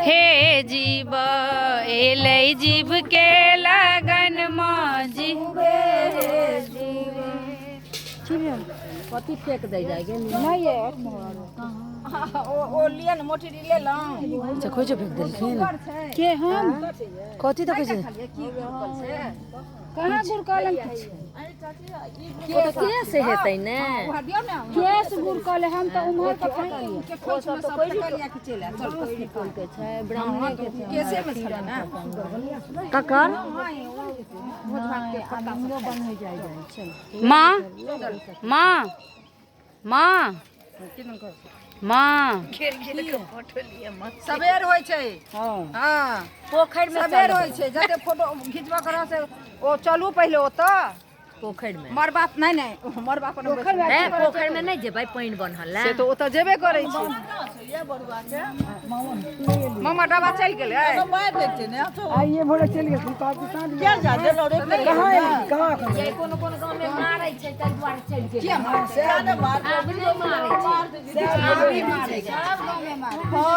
हे जीव एलै जीव के लगन माँ जी। कथी फेक दै जाइ गेल? ओ लिअ ने, मोटरी लेलहुँ। अच्छा, खोइछो फेक देलखिन के? हम कथी देखै छै? कहाँ गुड़कल? केस हेतै ने? केस गुड़कल, हम तऽ उम्हर के फेकलियै। ओ सब तऽ कोइ के छै, ब्राह्मणे के छै। केसेमे छलै ने। ककर? माँ, माँ, माँ, माँ। सबेर होइ छै। हँ। पोखरि मे। सबेर होइ छै। जते फोटो घिचबऽ के रहै से ओ चलू पहिले ओतऽ। पोखरि मे। मरबा नहि, नहि, मरबा पर नहि बैसबै। हे, पोखरि मे नहि जेबै, पानि बन्हल से तऽ ओतऽ जेबे करै छै। मामा डबा चलि गेलै। आइए भोरे चलि गेलखिन, कहलखिन साँझ मे। कहाँ एली, कहाँ एखन? जे कोनो कोनो गाँव मे मारै छै, ताहि दुआरे चलि गेलै। आब नहि मारै छै।